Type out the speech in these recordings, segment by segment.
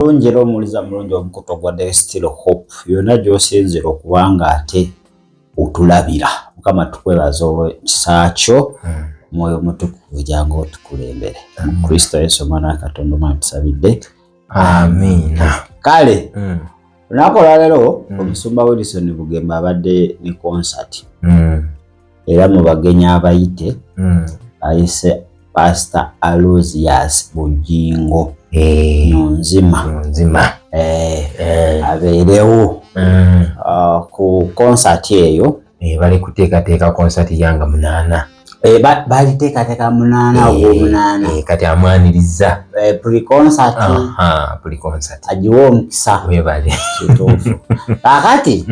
Mulungi era omuwuliza mulungi omukutu ogwa The Still Hope yonna gy'osinzira okuba nga ate otulabira. Mukama tukwebaza olw'ekisa kyo omwoyo omutukuvu jangu otukulembere. Mu Kristo Yesu omwana wa Katonda omwana tusabidde. Amiina. Kale olunaku olwaleero omusumba Wilson Bugembe abadde ne konsati era mu bagenyi abayite ayise Pastor Aloysius Bugingo Nunzima Nunzima. Abeerewo ku konsati eyo. Bali kuteekateeka konsati yanga 8. Baliteekateeka 8 ogw'omunaana. Kati amwaniriza. Buli konsati. Buli konsati. Agiwe omukisa. Webale. Kituufu. Kaakati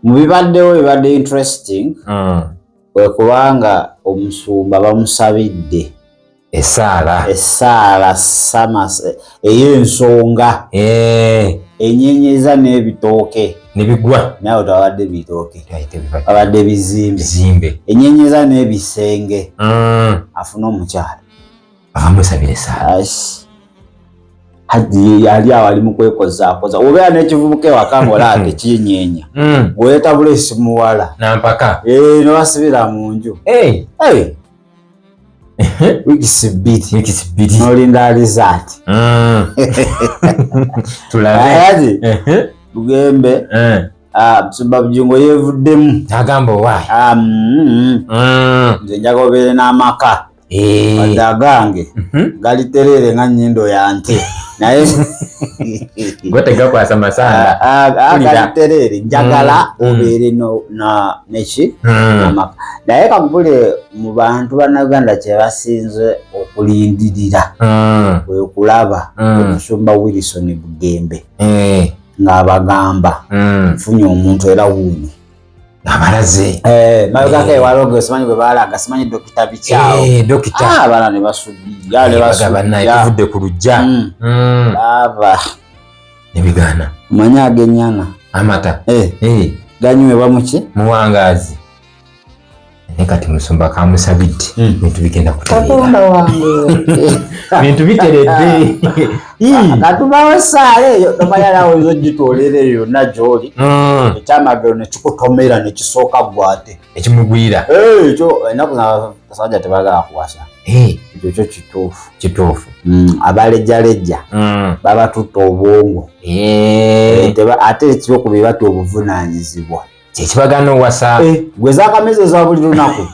mu bibaddewo bibadde interesting kwe kubanga omusumba bamusabidde essaala. Essaala ey'ensonga. Enyenyeza n'ebitooke. Ne bigwa. Nawe tewabadde bitooke. Tewabadde Babadde bizimbe. Bizimbe. Enyenyeza n'ebisenge. Afune omukyala. Abamusabira essaala. Hajji yali awo ali mu kwekozaakoza. Obeera n'ekivubuka ewaka ng'olaba tekinyeenya. Weeta buleesi muwala. Nampaka. Ne basibira mu nju. Wiikisi bbiri. Wiikisi bbiri. N'olinda alizaati. Tulabe. Hajji, Bugembe, Musumba Bugingo yeevuddemu. Agamba owaayi. Nze njagala obeere n'amaka. Wadde agange gali tereere nga nnyindo ya nte. Naye Gwe tegakwasa masanda. Gali tereere, njagala obeere neki? N'amaka. Naye kakubule mu bantu bannayuganda kye basinze okulindirira kwe kulaba omusumba Wilson Bugembe ng'abagamba nfunye omuntu era wuuno. Abalaze. Mabegako ewalogo simanyi bwe baalaga, simanyi dokita bikyawo. Dokita. Abaana ne basuddiya, ne Bagamba bannaye basuddiya. tuvudde ku luggya. Aba. Ne bigaana. Omanyi ag'ennyana? Amata. Ganywebwa mu ki? Muwangaazi. Naye kati musumba kamusabidde. Bintu bigenda kutereera. Katonda wange. Bintu biteredde. Katubawo essaala eyo, tomanya naawe oyinza ogitoolera eyo yonna gy'oli. Ekyamagero ne kikutomera ne kisooka ggwe ate. Ekimugwira. Ekyo ennaku zino abasajja tebaagala kuwasa. Ekyo kyo kituufu. Kituufu. Abalejjalejja babatutte obwongo. Ate ekyokubiri batta obuvunaanyizibwa. Kyekibagaana owasa. Gwe zaakameze eza buli lunaku.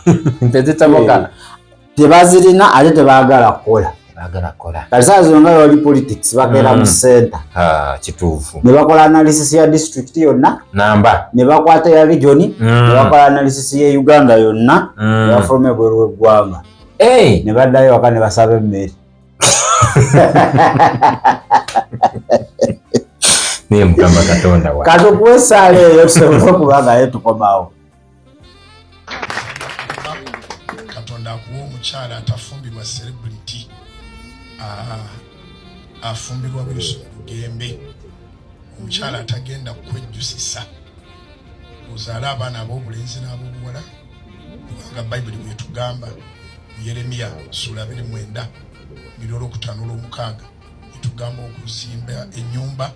Tezitabuka. Tebazirina ate tebaagala kukola. Tebaagala kukola. Kati saawa zino nga wali politics bakeera mu center. Kituufu. Ne bakola analysis ya district yonna. Namba. Ne bakwata ya region. Ne bakola analysis ya Uganda yonna. Ne bafuluma ebweru w'eggwanga. Ne baddayo waka ne basaba emmere. Naye Mukama Katonda wa. Kati okuwa essaala eyo tusobole okuba nga ye tukomawo. Katonda akuwa omukyala atafumbirwa celebrity. Afumbirwa Wilson Bugembe. Omukyala atagenda kwejjusisa. Ozaale abaana ab'obulenzi n'ab'obuwala, kubanga Bayibuli bw'etugamba mu Yeremiya ssuula 29, lunyiriri olwokutaano olw'omukaaga, etugamba okuzimba ennyumba,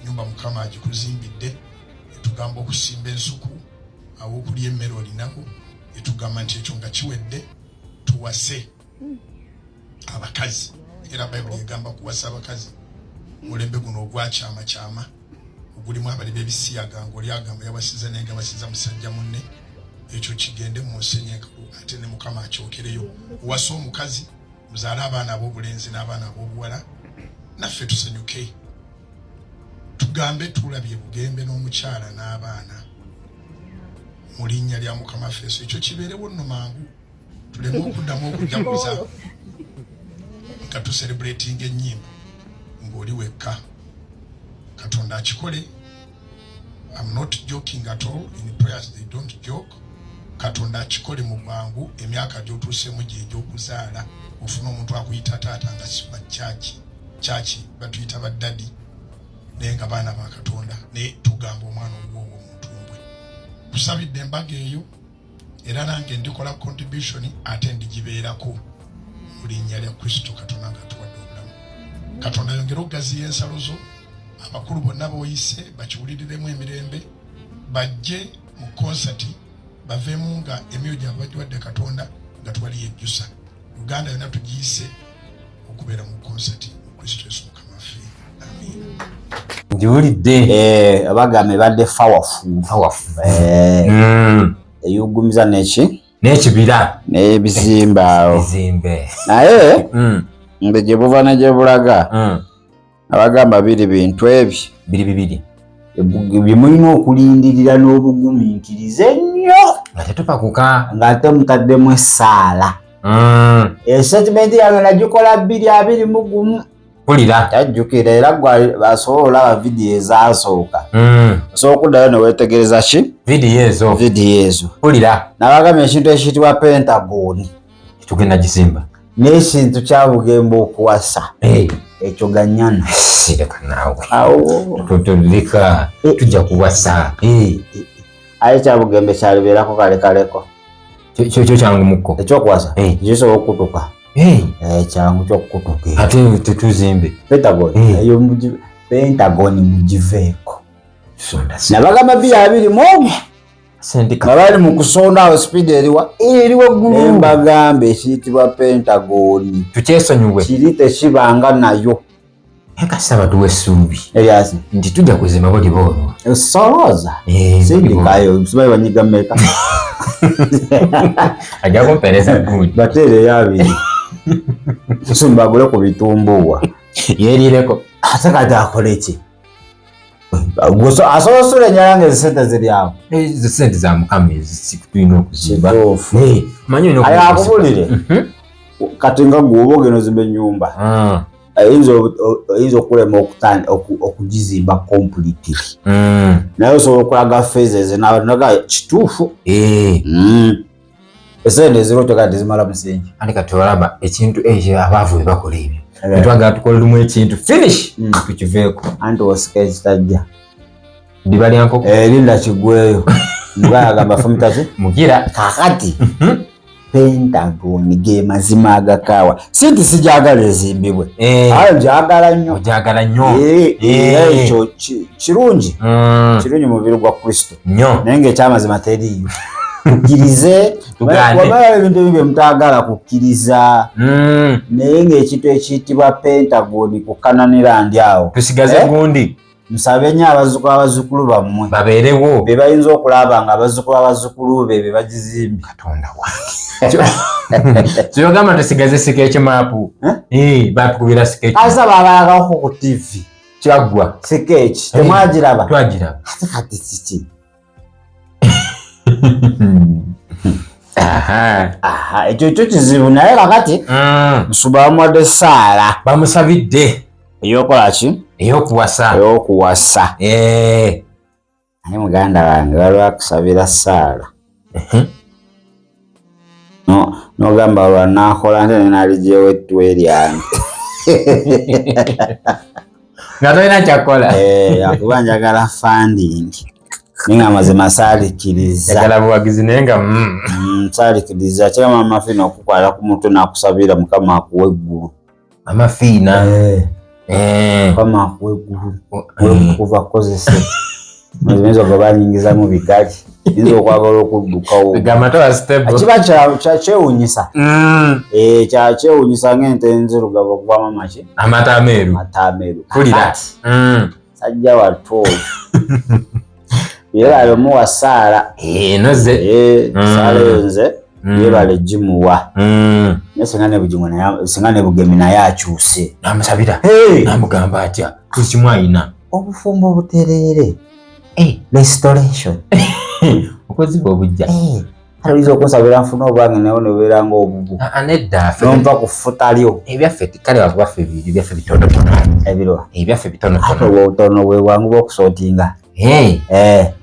ennyumba Mukama agikuzimbidde, etugamba okusimba ensuku, aw'okulya emmere olinawo, etugamba nti ekyo nga kiwedde tuwase abakazi. Era Bayibuli egamba kuwasa abakazi mulembe guno ogwakyamakyama ogulimu abali b'ebisiyaga, ng'oli agamba yawasiza naye nga wasiza musajja munne. Ekyo kigende mu nsi enkalu ate ne Mukama akyokereyo. Owase omukazi, muzaale abaana ab'obulenzi n'abaana ab'obuwala, naffe tusanyuke tugambe tulabye Bugembe n'omukyala n'abaana mu linnya lya Mukama waffe Yesu. Ekyo kibeerewo nno mangu, tuleme okuddamu okujaguza nga tucelebratinga ennyimba ng'oli wekka. Katonda akikole. I'm not joking at all. In prayers they don't joke. Katonda akikole mu bwangu. Emyaka gy'otuuseemu gye egy'okuzaala, ofune omuntu akuyita taata nga si wa church. Church batuyita ba daddy, naye nga baana ba Katonda, naye tugamba omwana owuwo omuntumbwe. Kusabidde embaga eyo, era nange ndikola contribution ate ndigibeerako mu linnya lya Kristo Katonda nga atuwadde obulamu. Katonda ayongere okugaziya ensalo zo, abakulu bonna b'oyise bakiwuliriremu emirembe, bajje mu konsati baveemu nga emyoyo gyabwe bagiwadde Katonda nga tewali yejjusa. Uganda yonna tugiyise okubeera mu konsati mu Kristo Yesu Mukama waffe. Amiina. Ngiwulidde. Eh, abagamba ebadde powerful. Powerful. Eh, eyugumiza neki? N'ekibira. N'ebizimbe awo. Ebizimbe. Naye nze gye buva ne gye bulaga abagamba biri bintu ebyo Biri bibiri. Bye mulina okulindirira n'obugumiikiriza ennyo. Nga tetupakuka. Ng'ate mutaddemu essaala. Esitatimenti yange nagikola 2021. Mpulira. Tajjukira era gwe asobola olaba vidiyo ezasooka. Osobola okuddayo ne weetegereza ki? Vidiyo ezo. Vidiyo ezo. Mpulira. Nabagambye ekintu ekiyitibwa Pentagon. Tugenda gizimba. N'ekintu kya Bugembe okuwasa. Ekyo ganyana. Sireka naawe. Awo. Leka tujja kuwasa. Aye kya Bugembe kyalibeerako kalekaleko. Kyo kyangu mukko. Ekyokuwasa? Kisobola okukutuka. Kyangu ky'okukutuka. Ate tetuzimbe. Pentagon. Eyo Pentagon mugiveeko. Sonda. Nabagamba 2021. Sendika. Nga bali mu kusonda awo speed eriwa? Eri waggulu. Mbagamba ekiyitibwa Pentagon. Tukyesonyiwe. Kiri tekibanga nayo. Kasita batuwa essuubi. Eryasi. Nti tujja kuzimba buli boolwo. Solooza. Sindikayo, simanyi banyiga mmeka. Ajja kumpeereza gundi. Bateereyo abiri. Musumba agule ku bitumbuwa. Yeeriireko. Ate kati akole ki? Asobola osula ennyala nga ezisente ziri awo. Ezo sente za Mukama ezo tulina okuzimba. Kituufu. Manyi olina Aye okuziba. akubulire. Kati nga gwe oba ogenda ozimba ennyumba. Oyinza okulema okugizimba completely. Naye osobola okulaga phases n'abantu naga kituufu. Esente eziriwo kyokka tezimala musingi. Ate kati olaba ekintu ekyo abaavu bwe bakola ebyo. Twagala tukole lumu ekintu finish tukiveeko. Anti osika ekitajja. Ddiba lya nkoko. Linda kigweyo. Muganda agamba fumita ki? Mugira. Kaakati Pentagon ge mazima agakaawa. Si nti sijagala ezimbibwe. Aye njagala nnyo. Ojagala nnyo. Ekyo kirungi. Kirungi mu mubiri gwa Kristo. Nnyo. Naye ng'ekyamazima teriiyo. Tukkirize. Tugaane. Wabala ebintu ebibi bye mutaagala kukkiriza. Naye ng'ekintu ekiyitibwa Pentagon ku Kananira ndi awo. Tusigaze gundi. Musabe nnyo abazzukulu abazzukulu bammwe. Babeerewo. Be bayinza okulaba nga abazzukulu abazzukulu be be bagizimbye. Katonda wange. Kyogamba tusigaze sketch map. Batukubira sketch. Asa babalagako ku TV. Kyaggwa. Sketch. Temwagiraba. Twagiraba. Ate kati kiki? Aha, ekyo kyo kizibu naye kakati Musumba bamuwadde ssaala. Bamusabidde. Ey'okola ki? Ey'okuwasa. Ey'okuwasa. Naye muganda wange waliwo akusabira ssaala. N'ogamba lwa naakola nte ne naligyewo ettwe lyange. Nga tolina kyakola. Akuba njagala funding. Naye nga mazima saalikiriza. Njagala buwagizi naye nga, Saalikiriza. Kira Mama Fiina okukwata ku mutwe n'akusabira Mukama akuwe eggulu. Mama Fiina. Mukama akuwe eggulu. Kuva kukozesa. Mazima ezo ge banyingiza mu bigali. Yinza okwagala okuddukawo. Gamba toba stable. Kiba kyewuunyisa. Kyewuunyisa ng'ente enzirugavu okuvaamu amaki. Amata ameeru. Amata ameeru. Mpulira. Sajja wattu oyo. Yeebale omuwa ssaala. Noze. Ssaala eyo nze yeebale gimuwa. Naye singa ne Bugingo naye, singa ne Bugemi naye akyuse. N'amusabira. N'amugamba atya? Buli kimu ayina. Obufumbo obutereere. Restoration. Obukozi bwe obujja. Kale oyinza okunsabira nfune obwange naye nebeera ng'obubu. Nedda, ffe N'onva ku ffuta lyo. Ebyaffe kale wakuba ffe ebiri, ebyaffe bitonotono. Ebirwa? Ebyaffe bitonotono. Ate obutono bwe bwangu bw'okusootinga.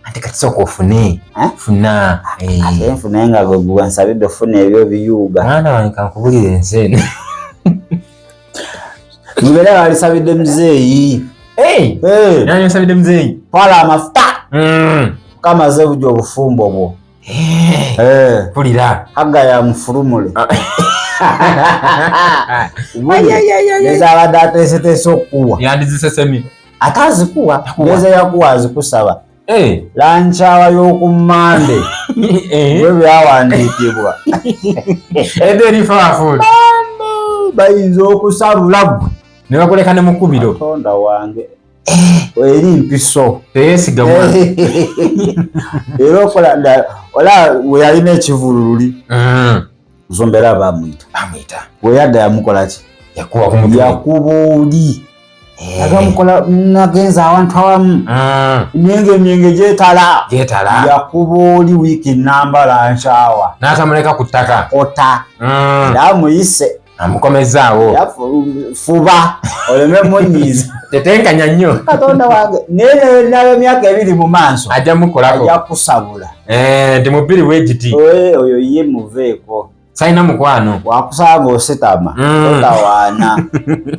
Ate kati sooka ofune. Funa. Ate nfune nga gwe gwe nsabidde ofuna ebyo biyuuga. Mwana wange kankubulire ensi eno. Mubeere balisabidde muzeeyi. Nani nsabidde muzeeyi? Twala amafuta. Mukama azze bujja obufumbo bwo. Mpulira. Haga ya mufulumule. Nezabadde ateeseteese okukuwa yandizisesemi ate azikuwa, neze yakuwa azikusaba. Eh. Lankyawa y'okummande Eh. bwe byawandiikibwa. Ederifaaful Bayinza okusabula gwe. Ne bakuleka ne mukubiro. Katonda wange, eri mpiso. Teyesiga mwana. Era okola ola we yalina ekivulu luli. Musumba era bamuyita. Bamuyita. We yadda yamukola ki? Yakuba ku mutwe. Yakuba oli. Agamukola nagenza awantu awamu. Emyenge emyenge gyetala. Gyetala. Yakuba oli wiiki nambala nkyawa. N'atamuleka ku ttaka. Ota. Era amuyise. Amukomezaawo. Fuba oleme munyiiza. Tetenkanya nnyo. Katonda wange, naye naba emyaka 2 mu maaso. Ajja mukolako. Ajja kusabula. Ndi mubiri w'egiti. Oyo ye muveeko. Salina mukwano. Wakusanga ositama. Totawaana.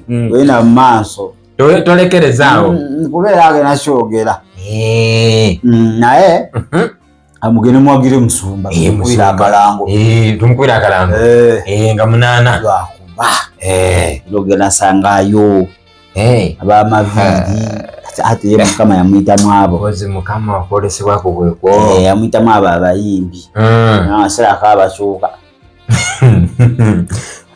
Wena mu maaso. Tolekerezaawo. Kubeera agenda kyogera. Naye amugende muwagire musumba. Tumukubira akalango. Tumukubira akalango. Nga 8. Lwakuba. Ogenda sangayo. Ab'amaviiri. Ate ye Mukama yamuyitamu abo. Ozi Mukama akwolesebwako bwekwo. Yamuyitamu abo abayimbi. Akaseera kaabakyuka.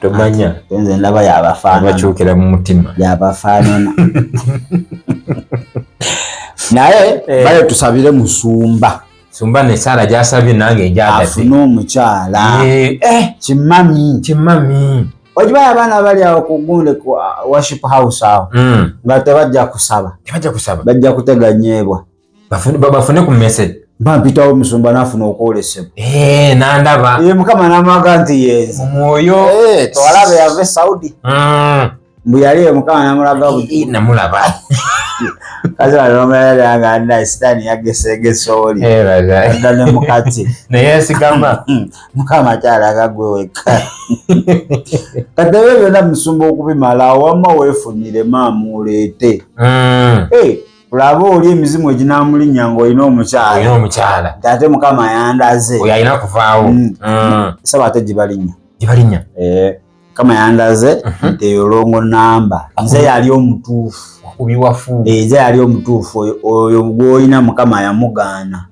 Tomanya. Nze ndaba yabafaanana. Abakyukira mu mutima. Yabafaanana. Naye bale tusabire musumba. Sumba ne Sara gy'asabye nange njagadde. Afune omukyala. Kimami. Kimami. Okimanyi abaana bali awo ku gundi ku worship house awo. Nga tebajja kusaba. Tebajja kusaba. Bajja kutega nyeebwa. Bafune ku message. Mba mpitawo omusumba n'afuna okwolesebwa. N'andaba. Mukama n'amwaga nti yenze. Mu mwoyo. Tewalaba yava e Saudi. Mbu yali Mukama n'amulaga buti. Namulaba. Kazi wano n'omulala nga nna Sitaani yagesegesa oli. Adda ne mukati. Naye yeesigama. Mukama akyalaga gwe wekka. Kati ebyo byonna musumba okubimala wamma weefunire maama oleete. Olaba oli emizimu eginaamulinnya ng'olina omukyala. Olina omukyala. Nti ate Mukama yandaze. Oyo alina kuvaawo. Saba ate gibalinnya. Gibalinnya. Mukama yandaze nti eyo longo namba. Nze yali omutuufu. Wakubiwafu. Nze yali omutuufu oyo gw'olina Mukama yamugaana.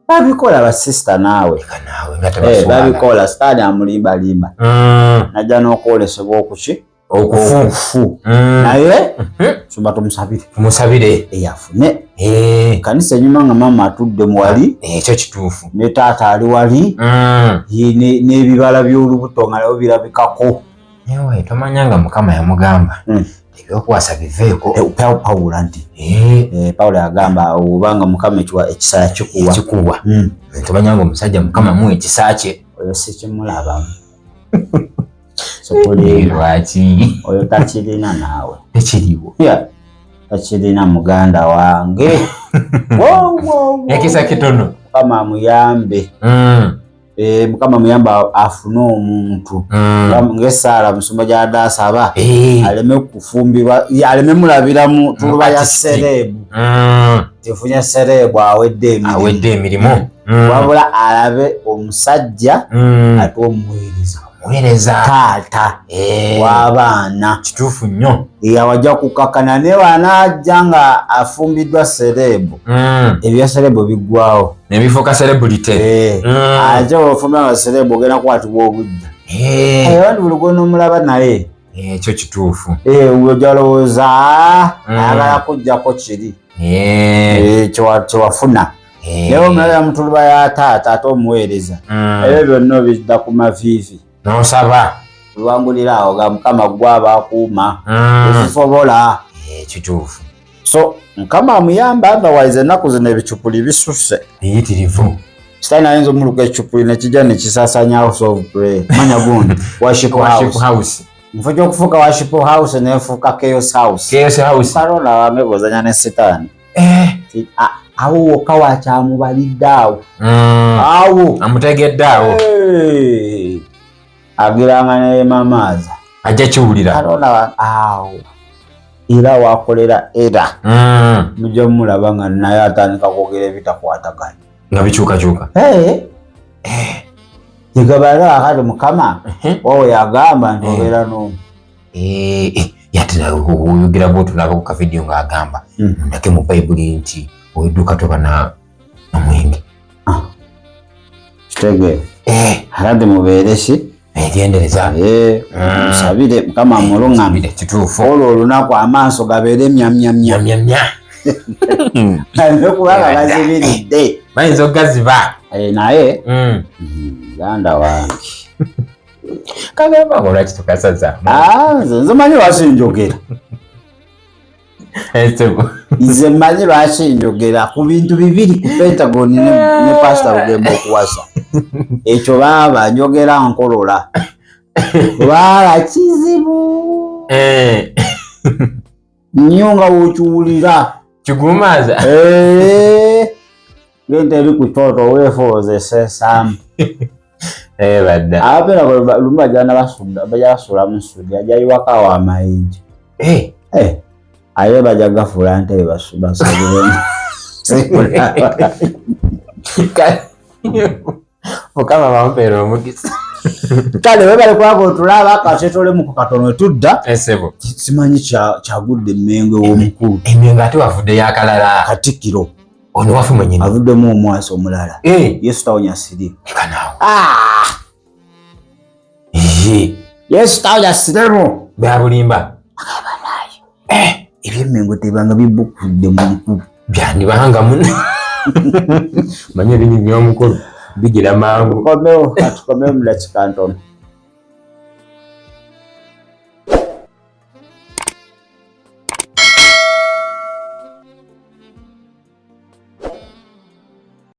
Babikola basisita naawe. Babikola Sitaani amulimbalimba. Najja n'okwolesebwa okuki? Okufu. Naye sumba tumusabire. Tumusabire. Afune. Kanisa enyuma nga maama atudde mu wali. Ekyo kituufu. Ne taata ali wali. N'ebibala by'olubuto nga nabyo birabikako. Naye tomanya nga Mukama yamugamba. Ebyokuwasa biveeko. Pawulo nti. Pawulo yagamba obanga Mukama ekisa kikuwa. Kikuwa. Tomanya nga omusajja Mukama amuwa ekisa kye. Oyo sikimulabamu. Lwaki? Oyo takirina naawe. Tekiriwo. Takirina muganda wange. Ekisa kitono. Mukama amuyambe. Mukama amuyambe afune omuntu. Ng'essaala musumba gy'adde asaba. Aleme kufumbirwa, aleme mulabira mu tuluba ya sereebu. Tefunya sereebu awedde emirimu. Awedde emirimu. Wabula alabe omusajja ate omuweereza. Muweereza. Taata w'abaana. Kituufu nnyo. Awajja kukakkana naye bw'anaajja nga afumbiddwa sereebu. Ebya sereebu biggwawo. Ne bifuuka celebrity. Ate bw'ofumbira nga sereebu ogenda kukwatibwa obujja. Abandi buli gw'onoomulaba naye. Ekyo kituufu. Ojja lowooza, ayagala kuggyako kiri. Kyewafuna. Naye omulala mutuluba ya taata ate omuweereza. Ebyo byonna obidda ku maviivi. N'osaba. Luwangulira awo ga Mukama gw'aba akuuma. Ezisobola. Kituufu. So Mukama amuyamba, otherwise ennaku zino ebicupuli bisusse. Biyitirivu. Sitaani ayinza omuluka ekicupuli ne kijja ne kisaasaanya House of Prayer. Manya gundi. Worship Worship House. House. Nfo gy'okufuuka Worship House ne nfuuka Chaos House. Chaos House. Katonda wange bw'ozannya ne Sitaani. Awo wokka wakyamubalidde awo. Awo. Amutegedde awo. Agiranga ne mamaaza. Ajja kiwulira. Katonda wange awo. Era wakolera era. Mujja mulaba nga naye atandika kwogera ebitakwatagana. Nga bikyukakyuka. Tegabala akati mukama owo yagamba nti obeera n'omu. Yate oyogera bwotyo naba ku kavidiyo ng'agamba ndake mu bayibuli nti owedduuka toba na mwenge. Kitegeera alade mubeere ki egendereza, musabire mukama amulungamire. Kituufu. Olwo olunaku amaaso gabeere myamyamya myamyamya kubanga bazibiridde. Bayinza okugaziba. Naye muganda wange kagamba ngo lwaki tukasaza? Nze manyi lwaki njogera. Nze mmanyi lwaki njogera ku bintu bibiri, ku Pentagon ne Pasita Bugembe okuwasa. Ekyo baaba njogera nkolola baala kizibu nnyo nga wokiwulira. Kigumaaza. Ngente eri ku kyoto weefoozesa Badda. Abapeera lumu bajana bajja basula mu studio, ajja yiwako awo amayinja, aye bajja gafuula ntebe basabiremu. Mukama bampeera omukisa. Kale webale kubanga otulaba. Kasetolemu ku katono tudda. Esebo. Simanyi kyagudde emmengo w'omukulu. Emmengo ate wavuddeyo akalala. Katikkiro. Ono wafe mwenyini. Avuddemu omwasi omulala. Yesu tawonya sirimu. Leka naawe. Yesu tawonya sirimu. Byabulimba. Ebyemmengo tebanga bibukudde mu mukulu. Byandibanga muno manyi ebinyumya omukulu bigira mangu. Tukomewo, katukomewo mu dakika ntono.